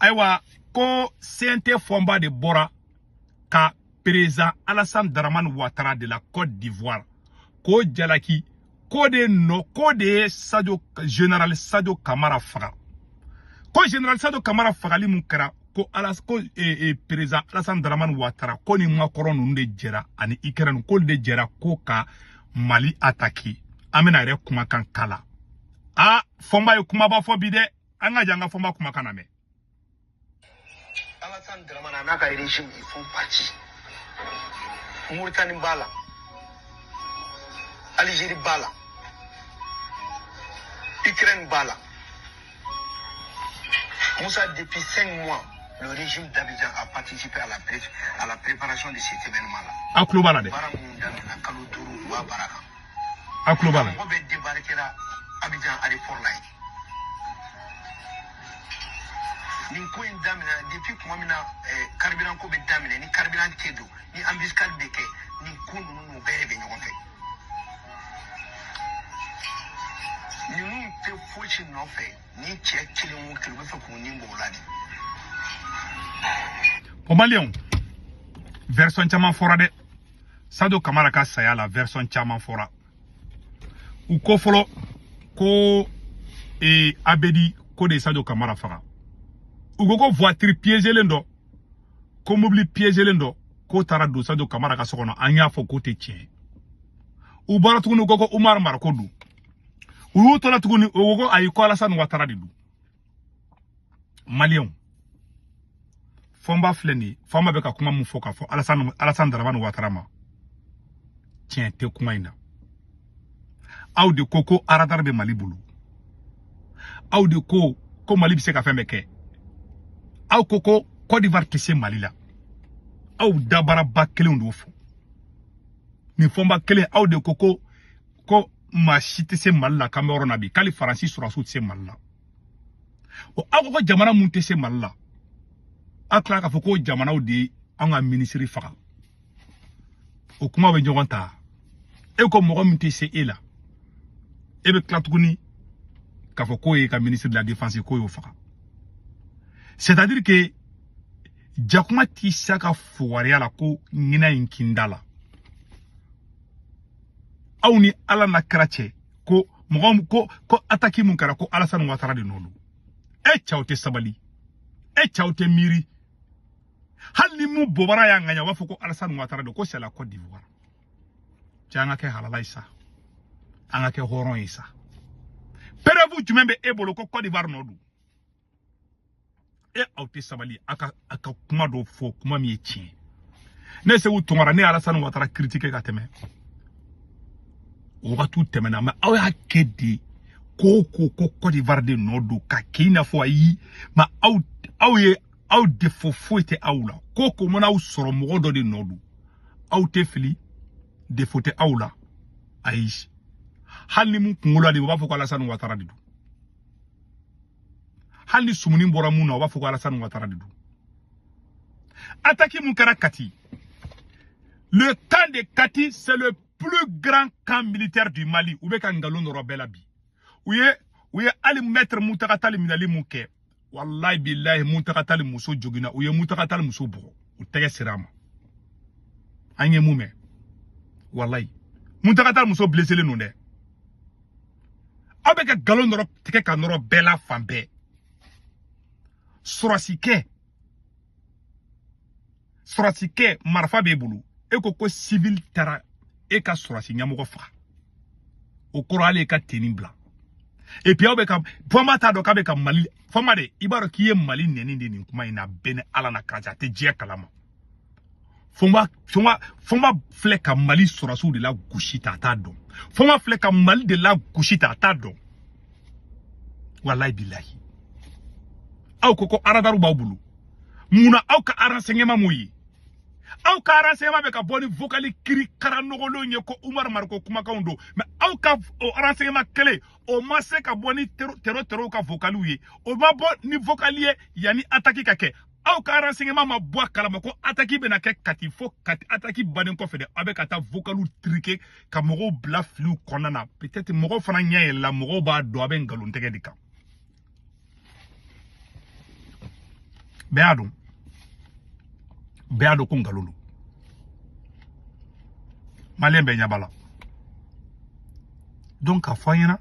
Ayiwa ko CNT Fɔnba de bɔra ka président Alassane Dramane Ouattara de la Côte d'Ivoire k'o jalaki k'o de nɔ k'o de ye Sadio général Sadio Kamara faga. Ko général Sadio Kamara fagali mun kɛra ko ala ko président Alassane Dramane Ouattara ko ni Macron ninnu de jɛra ani Ukraine k'olu de jɛra ko ka Mali attaquer. An bɛna yɛrɛ kumakan kala. Ah, Fɔnba ye kumaba fɔ bi dɛ. An ka jan an ka Fɔnba kumakan lamɛn. Alassane Dramane n'a ka régime, ils font partie. Mauritanie b'a la, Algérie b'a la, Ukraine b'a la. Moussa, depuis 5 mois, le régime d'Abidjan a participé à la préparation de cet événement-là. Aw tulo b'a la dɛ. Baara minnu daminɛna kalo 5, u b'a baara kan. Aw tulo b'a la. Mɔgɔ bɛɛ débarquera Abidjan aéroport la yen. Nin ko in daminɛna depuis tuma min na carburant ko bɛ daminɛ, ni carburant tɛ don, ni embuscade bɛ kɛ, nin ko ninnu bɛɛ de bɛ ɲɔgɔn fɛ. Ninnu tɛ fosi nɔfɛ, ni cɛ kelen o kelen u bɛ fɛ k'u ni bɔ o la de. O Maliyɛnw, version caman fɔra dɛ. Sadio Kamara ka saya la, version caman fɔra. U ko fɔlɔ ko Abedi ko de ye Sadio Kamara faga. U ko ko voiture piégelen dɔ, ko mobili piégelen dɔ k'o taara don Sadio Kamara ka so kɔnɔ. An y'a fɔ k'o tɛ tiɲɛ. U bɔra tuguni, u ko ko Umar Mariko don. U y'u tɔla tuguni, u ko ko ayi, ko Alassane Ouattara de don. Maliyɛnw, Fɔnba filɛ nin ye. Fɔnba bɛ ka kuma mun fɔ k'a fɔ Alassane Dramane Ouattara ma, tiɲɛ tɛ kuma in na. Aw de ko ko radar bɛ Mali bolo. Aw de ko ko Mali bɛ se ka fɛn bɛɛ kɛ. Aw ko ko Côte d'Ivoire tɛ se Mali la. Aw dabaraba kelenw de y'o fɔ. Nin Fɔnba kelen, aw de ko ko ko maa si tɛ se Mali la k'an bɛ yɔrɔ na bi, k'ale Faransi sɔrɔdasiw tɛ se Mali la. O aw ko ko jamana mun tɛ se Mali la, aw tila k'a fɔ ko jamanaw de ye an ka minisiri faga. O kuma bɛ ɲɔgɔn ta. E ko mɔgɔ min tɛ se e la, e bɛ tila tuguni k'a fɔ k'o ye ka ministre de la défense k'o y'o faga. C'est-à-dire que jakuma t'i se ka fugariya la ko ɲinɛ in kinda la. Aw ni Ala na kɛra cɛ ko mɔgɔ ko ko attaque mun kɛra ko Alassane Ouattara de nɔ don. E cɛw tɛ sabali, e cɛw tɛ miiri. Hali ni mun bobara y'a ŋaɲa, u b'a fɔ ko Alassane Ouattara don, ko c'est la Côte d'Ivoire. Cɛ, an ka kɛ halala ye sa, an ka kɛ hɔrɔn ye sa. Preuve jumɛn bɛ e bolo ko Côte d'Ivoire nɔ don? E aw tɛ sabali, a ka kuma dɔw fɔ, kuma min ye tiɲɛ. Ne Sekou Tounkara, ne ye Alassane Ouattara critiquer ka tɛmɛ. O wagatiw tɛmɛna, mais aw y'a kɛ de ko ko ko Côte d'Ivoire de nɔ don ka kɛ i n'a fɔ ayi, mais aw ye aw défaut foyi tɛ aw la. Ko ko mana aw sɔrɔ, mɔgɔ dɔ de nɔ don. Aw tɛ fili, défaut tɛ aw la. Ayi, hali ni mun kunkolo la de, u b'a fɔ ko Alassane Ouattara de don. Hali ni sumuni bɔra mun na, u b'a fɔ ko Alassane Ouattara de don. Attaque mun kɛra Kati, le camp de Kati, c'est le plus grand camp militaire du Mali. U bɛ ka nkalon dɔrɔn bɛɛ la bi. U ye hali maître Mountaga Tall minɛli mun kɛ, wallahi billahi, Mountaga Tall muso joginna. U ye Mountaga Tall muso bugɔ, u tɛgɛ sera a ma. An ye mun mɛn? Wallahi, Mountaga Tall muso blessé don dɛ. Aw bɛ ka nkalon dɔrɔn tigɛ ka nɔrɔ bɛɛ la fan bɛɛ. Sɔrɔsikɛ marifa b'e bolo, e ko ko civil taara e ka sɔrɔsi ɲɛmɔgɔ faga, o kɔrɔ hali e ka tenue bila. Et puis aw bɛ ka Fɔnba t'a dɔn k'a bɛ ka Mali. Fɔnba de, i b'a dɔn k'i ye Mali nɛni de nin kuma in na, bɛɛ ni Ala na karisa a tɛ diɲɛ kalama. Fɔnba filɛ ka Mali sɔrɔsiw de la gosi ta, a t'a dɔn. Fɔnba filɛ ka Mali de la gosi ta, a t'a dɔn. Walayi bilahi, aw ko ko aradaru b'aw bolo, munna aw ka renseignement m'o ye? Aw ka renseignement bɛ ka bɔ ni vocal kiri kara nɔgɔlenw ye ko Umar Mariko kumakanw don, mais aw ka o renseignement kelen o ma se ka bɔ ni terro ka vocaliw ye, o ma bɔ ni vocal ye yanni attaque ka kɛ. Aw ka renseignement ma bɔ a kalama ko attaque bɛna kɛ Kati, fo Kati attaque bannen kɔfɛ de aw bɛ ka taa vocaliw truquer ka mɔgɔw bila filiw kɔnɔna na. Peut-être mɔgɔw fana ɲɛ yɛlɛla, mɔgɔw b'a dɔn a bɛ nkalon tigɛ de kan. Bɛɛ y'a dɔn. Bɛɛ y'a dɔn ko nkalon don. Malien bɛɛ ɲɛ b'a la. Donc k'a fɔ an ɲɛna,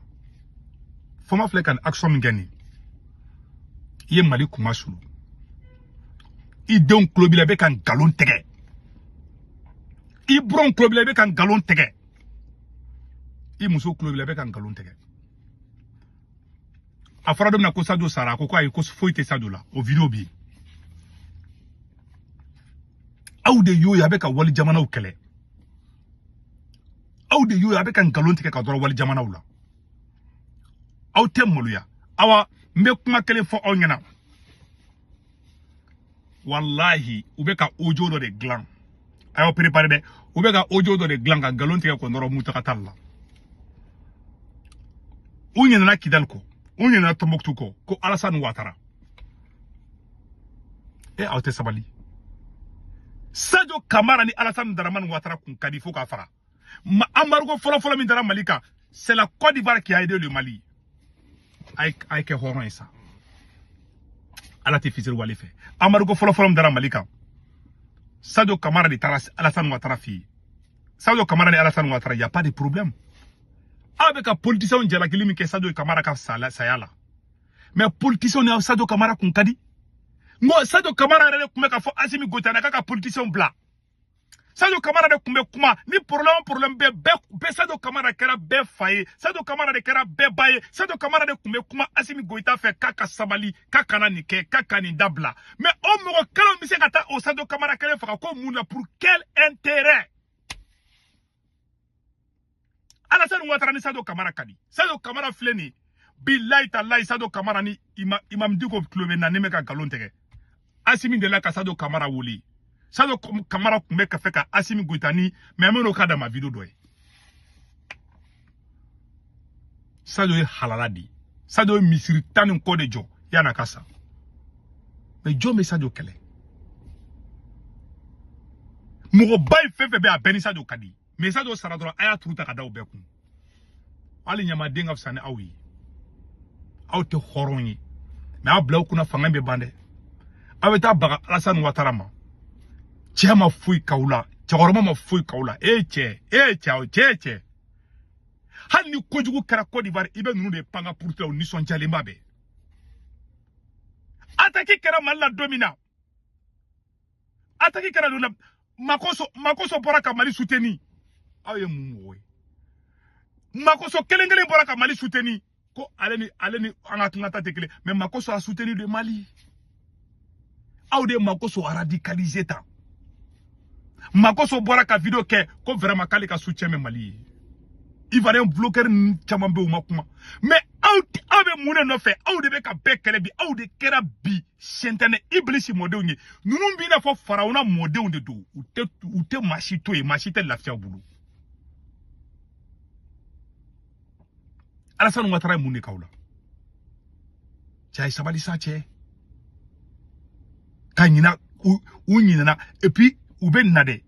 Fɔnba filɛ ka nin action min kɛ nin, i ye Mali kuma sulu. I denw tulo b'i la, i bɛ ka nkalon tigɛ. I buranw tulo b'i la, i bɛ ka nkalon tigɛ. I muso tulo b'i la, i bɛ ka nkalon tigɛ. A fɔra don min na ko Sadio sara, a ko ko ayi, ko foyi tɛ Sadio la. O vidéo bɛ yen. Aw de y'o ye a bɛ ka wali jamanaw kɛlɛ. Aw de y'o ye a bɛ ka nkalon tigɛ ka dɔrɔn wali jamanaw la. Aw tɛ maloya. Awa, n bɛ kuma kelen fɔ aw ɲɛna. Wallahi, u bɛ ka audio dɔ de dilan. A y'aw préparé dɛ. U bɛ ka audio dɔ de dilan ka nkalon tigɛ k'o nɔrɔ Mutaka Tall la. U ɲinɛna Kidali kɔ. U ɲinɛna Tombouctou kɔ. Ko Alassane Ouattara. E aw tɛ sabali. Sadio Kamara ni Alassane Dramane Ouattara kun ka di fo k'a faga. Embargo fɔlɔ-fɔlɔ min dara Mali kan, c'est la Côte d'Ivoire qui a aidé le Mali. A ye kɛ hɔrɔn ye sa. Ala tɛ fitiri wale fɛ. Embargo fɔlɔ-fɔlɔ min dara Mali kan, Sadio Kamara de taara Alassane Ouattara fɛ yen. Sadio Kamara ni Alassane Ouattara, y a pas de problème. Aw bɛ ka politiciens jalakili min kɛ Sadio Kamara ka saya la. Mais politiciens ni Sadio Kamara kun ka di. N ko Sadio Kamara yɛrɛ de tun bɛ k'a fɔ Assimi Goïta k'a ka politiciens bila. Sadio Kamara de tun bɛ kuma ni problème bɛ bɛɛ. Sadio Kamara kɛra bɛɛ fa ye, Sadio Kamara de kɛra bɛɛ ba ye. Sadio Kamara de tun bɛ kuma Assimi Goïta fɛ k'a ka sabali, k'a kana nin kɛ, k'a ka nin dabila. Mais o mɔgɔ kelenw bɛ se ka taa o Sadio Kamara kelen faga ko mun na, pour quel intérêt? Alassane Ouattara ni Sadio Kamara ka di. Sadio Kamara filɛ nin ye, bilayi talayi, Sadio Kamara ni Imam Dicko tulo bɛ na, ne bɛ ka nkalon tigɛ. Assimi delila ka Sadio Kamara wele. Sadio Kamara tun bɛ ka fɛ ka Assimi Goïta ni, mais n bɛn'o k'a dama vidéo dɔ ye. Sadio ye halala de ye. Sadio ye misiri 10 ni kɔ de jɔ yan'a ka sa. Mais jɔn bɛ Sadio kɛlɛ? Mɔgɔba ye fɛn fɛn bɛ yen, a bɛɛ ni Sadio ka di. Mais Sadio sara dɔrɔn, a y'a turu ta ka da o bɛɛ kun. Hali ɲamaden ka fisa ni aw ye. Aw tɛ hɔrɔn ye. Mais aw bila aw kunna fanga bɛ ban dɛ. Aw bɛ taa baga Alassane Ouattara ma. Cɛ ma foyi k'aw la, cɛkɔrɔba ma foyi k'aw la. E cɛ, e cɛ, aw cɛ, cɛ. Hali ni kojugu kɛra Côte d'Ivoire, i bɛ ninnu de pan ka puruti la, u nisɔndiyalenba bɛɛ. Attaque kɛra Mali la don min na, attaque kɛra don min na, Makoso bɔra ka Mali soutenir. Aw ye mun mɔgɔ ye? Makoso kelen kelen bɔra ka Mali soutenir. Ko ale ni an ka hakilinata tɛ kelen, mais Makoso a soutenu le Mali. Aw de Makoso a radicalisé tan. Makoso bɔra ka vidéo kɛ ko vraiment k'ale ka soutien bɛ Mali ye. Ivoirien bloqueur ninnu caman bɛ yen, u ma kuma. Mais aw bɛ mun de nɔfɛ? Aw de bɛ ka bɛɛ kɛlɛ bi. Aw de kɛra bi sɛntɛnɛ Ibilisi mɔdenw ye. Ninnu b'i n'a fɔ Farawuna mɔdenw de don. U tɛ maa si to yen, maa si tɛ lafiya u bolo. Alassane Ouattara ye mun de k'aw la? Cɛ, a ye sabali sa cɛ. Ka ɲina u ɲinɛna, et puis u bɛ na dɛ.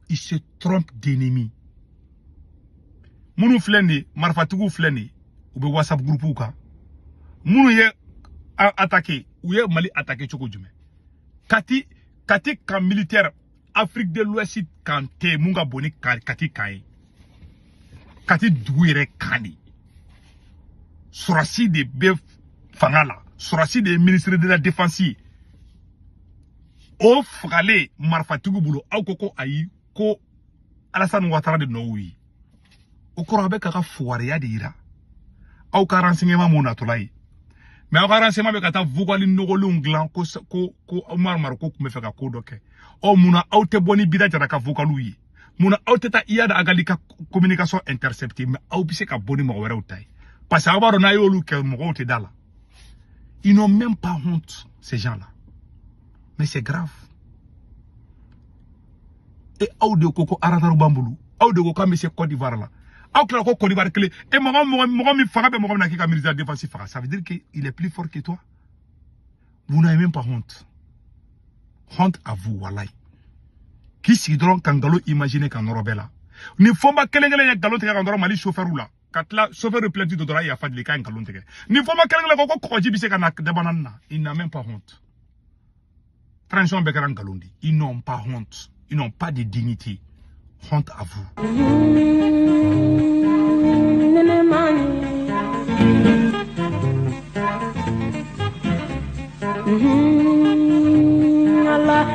Il se trompe d'ennemi. Minnu filɛ nin ye, marifatigiw filɛ nin ye, u bɛ WhatsApp groupe kan. Minnu ye attaqué, u ye Mali attaqué cogo jumɛn? Kati camp militaire Afrique de l'Ouest kan tɛ mun ka bon ni Kati kan ye. Kati dugu yɛrɛ kan de. Sɔrɔsi de bɛ fanga la, sɔrɔsi de ye ministre de la défense ye. O fagalen marifatigiw bolo, aw ko ko ayi, ko Alassane Ouattara de nɔ y'u ye. O kɔrɔ a bɛ k'a ka fugariya de yira. Aw ka renseignement m'o natɔla ye. Mais aw ka renseignement bɛ ka taa vocal nɔgɔlenw dilan ko ko Umaru Mariko tun bɛ fɛ ka ko dɔ kɛ. Ɔ munna aw tɛ bɔ ni Bida Jara ka vocaliw ye? Munna aw tɛ taa Iyad Agali ka communication intercepter? Mais aw bɛ se ka bɔ ni mɔgɔ wɛrɛw ta ye. Parce que aw b'a dɔn n'a y'olu kɛ mɔgɔw tɛ da la. Ils n'ont même pas honte, ces gens-là. Mais c'est grave. Et aw de ko ko aradaru b'an bolo. Aw de ko k'an bɛ se Côte d'Ivoire la. Aw tilala ko Côte d'Ivoire kelen. Et mɔgɔ min fanga bɛ mɔgɔ min na k'i ka ministre de la défense faga, ça veut dire qu'il est plus fort que toi. Vous n'avez même pas honte. Honte à vous, walayi. K'i sigi dɔrɔn ka nkalon imaginer ka nɔrɔ bɛɛ la. Ni Fɔnba kelen kelen ye nkalon tigɛ ka nɔrɔ Mali chauffeur la, ka tila chauffeur de plainte dɔ dɔrɔn a ye yafa deli k'a ye nkalon tigɛ. Ni Fɔnba kelen kelen ko ko kɔgɔji bɛ se ka na dabanani na, il n'a même pas honte. Transition bɛɛ kɛra nkalon de. Ils n'ont pas honte, ils n'ont pas de dignité. Honte à vous. Allah,